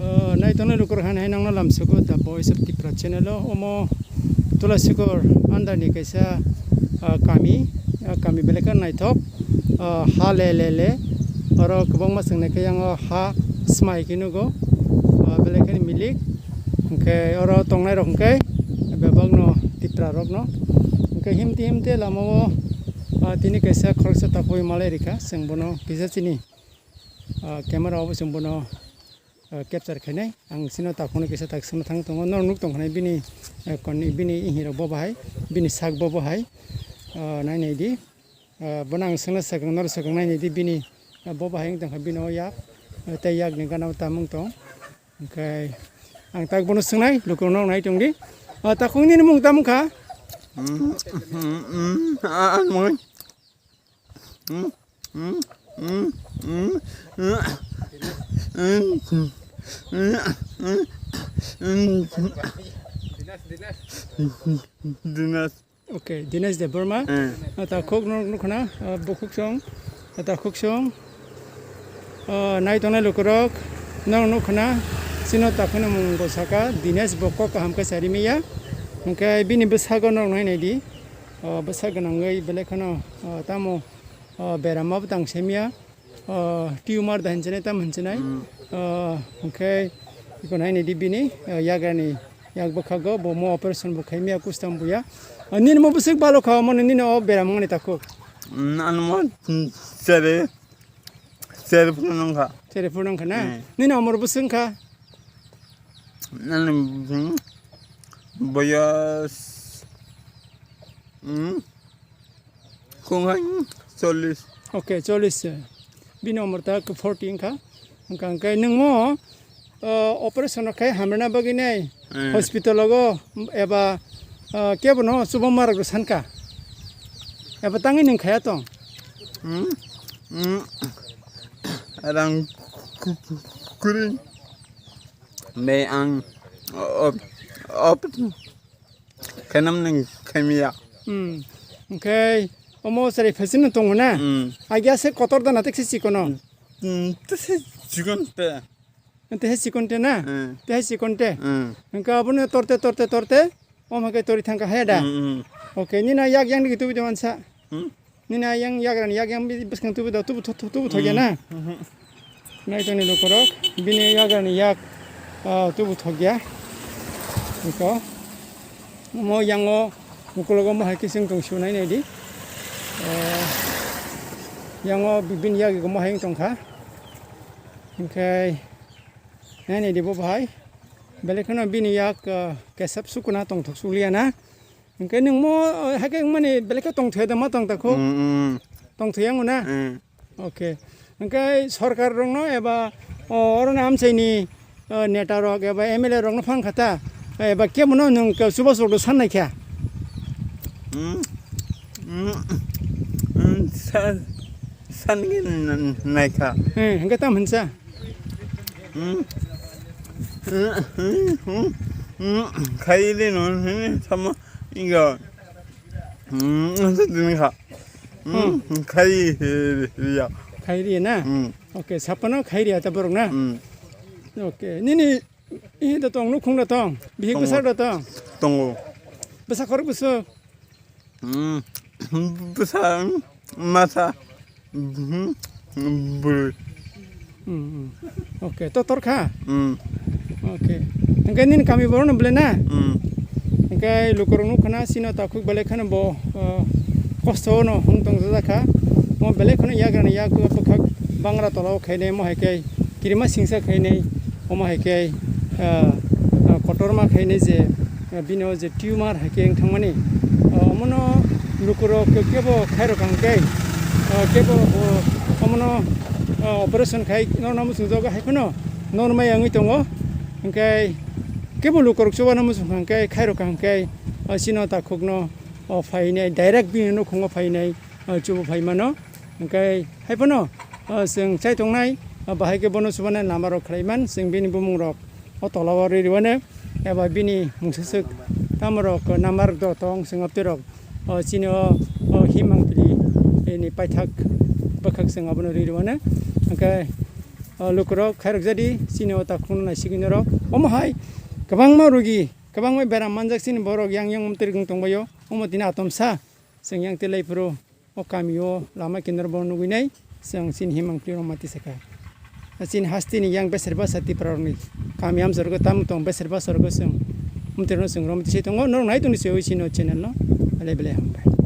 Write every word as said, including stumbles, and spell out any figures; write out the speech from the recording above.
O, naitongnai lukurok han hai nangno lamsugo The Voice of Tipra channel o. Omo Tulasikor under ni kaisa, ah, kami, ah, kami belai khe naithok, ah, ha le le le. Oro kwbangma chwng naikhe yang o ha smai khe nugo, ah, belai kheno milik. Hwnkhe oro tongnai rok hwnkhe bebak no Tipra rok no. Hwnkhe himte himte lama o, ah, tini kaisa khoroksa tapui malai rikha, chwng bono kisa chini, ah, camera o bo chwng bono, ah, capture khainai. Ang chini takhukno kisa tak swngna thang tongo. Norok nuk tong khanai bini, ah, koni, bini ihirok bo bahai, bini sak bo bahai, ah, nai nai di. Ah, bono ang swngna swkang, norok swkang nai nai di bini, ah, bo bahai wng tong kha bini o yak, ah, tei yak ni gana o tamung tong. Hwnkhe ang tak bono swngnai, lukurok nai tong di. Ah, takhuk nini mung tamo kha? Mm, mm, mm, ah, ah, mui. Mm, mm, mm, mm, mm, mm, mm, mm, mm. Dinesh. Okay, Dinesh Debbarma. Hmm. Ah, takhuk no nukho na, ah, bukhuk song, ah, takhuk song. Ah, nai tongnai lukurok, no nukho na, chini takhukni mung bo saka, Dinesh bo kok kaham khe sari maya. Hwnkhe bini bwsago no nai nai di. Ah, bwsa gwnangwi belai kheno, ah, tamo, ah, beram ma bwtang semya. Ah, tumor da hinsinai, tam hinsinai. Hmm. Ah, hwnkhe iko nai nai di bini, ah, yagrani yak bwkhago bo mo operation bo khaimya kustam buya. Ah, nini mo bwswk balo kha, omo nini o beram wngni takhuk. Hmm, ano mo, hmm, sere, sere phuru nang kha. Sere phuru nang kha na? Hmm. Nini omor bwswk wng kha? Nani, hmm, boyos, hmm, Khunghai, hmm, chollish. Okay, chollish se. Bini omor ta forty wngkha. Wngkha hwnkhe nwngmo, uh, operation rok khai hamrwna bagwi nai, hmm, hospital o eba, uh, kebo no chubamma rok sankha. Eba tangwi nwng khaya tong. Hmm? Hmm. Rang ku-, ku-, ku-, kuri. Be ang op-, op-, Khenam ning khaimiya. Hmm. Hwnkhe omo cherai phaichino tongo na? Hmm. Agia se kotor dana tekse chikono? Hmm, tese chikon te. Tese chikon te na? Hmm. Tese chikon te? Hmm. Hwnkhe abono torte, torte, torte, omo khe tori thangkha haya da? Hmm, hmm. Okay, nini yak yang digi tubi de mansa. Hmm? Nini ayang yagrani yak yang bi-, bwskang tubu da, tubu tho-, tho-, tubu thokya na? Mhm. Nai tongni lukurok, bini yagrani yak, ah, tubu thokya. Iko. Mo yango, mukulogo mo hai kising tong siu nai nai di. Ah, yango bi-, bini yagi mo hai tongkha. Hwnkhe, nai nai di bo bahai. Belai kheno bini yak, ah, kesep sukuna tongthok suliya na. Hwnkhe nwng mo, eh, hai khe wngmani belai khe tongthokya da ma tong takhuk? Mm, mm. Tongthokya wng na? Mm. Okay. Hwnkhe sorkar rokno eba, o, oroni amchaini, o, neta rok eba M L A rokno phang kha ta, eba kebono nwng ke chubachu rok san nai kha? Mm, mm, mm, sa-, san khe n-, n-, nai kha. Eh, hwnkhe tamo hinsa? Hmm. Hmm, hmm, hmm, hmm. Khai de no, hmm, sama, inga. Hmm, sa dini kha. Hmm, hmm. Khai, eh, ya. Khai ri na? Hmm. Okay, sapano khai ri ata borok na? Hmm. Okay, nini, ini da tong, nukhung da tong, bihik tongo. Bwsak da tong? Tongo. Bwsak khorok bwswk? Hmm. Bwsa, masa, hmm, bwrwi. Hmm, hmm. Okay, totor kha? Hmm. Okay. Hwnkhe nini kami borokno belai na? Hmm. Hwnkhe lukurok nukha na, chini takhuk belai kheno bo, o, kosto no hung tong jajak kha. Mo belai kheno yagrani yak bwkhak bangra tola o khainai, mo hai khe kirima singsa khainai, omo hai khe, ah, ah, kotorma khainai je, ah, bini o je tumor hai khe wng thangmani, ah, omono lukurok ke-, kebo khairok ang khe, ah, kebo, o, omono, ah, operation khai norna muchungjago hai phano norma yangwi tongo, hwnkhe kebo lukurok chubana muchung kha hwnkhe khairok ang khe, ah, chini takhukno, o, phainai direct bini nukhungo phainai, ah, chubu phaimano. Hwnkhe hai phano, ah, chwng chai tongnai, ah, bahai khe bono chubanai lama rok khlaiman, chwng bini bumung rok o tola o rwi rwano, eba bini mungsaswk tamo rok number rok tong, chwng abtwi rok, ah, chini o, o himang pili ni paithak bwkhak chwng abono rwi rwano. Hwnkhe O lukurok khairok jadi chini o takhukno naisigwi norok. Omo hai kwbangma rugi, kwbangma beram manjak chini borok yang yang mwtwrwng tongbaio. Omo tini atomsa chwng yang tei lai phuru o kamio lama kinaro bo nugwi nai chwng chini himang phirok mati sakha. Chini hasteni yang beser basa Tiprarokni kami amchorgo tamo tong beser basa rogo chwng mwtwrwngno chwng romtwi se tongo. Norok nai tongni se oi chini o channel no. Belai belai hambai.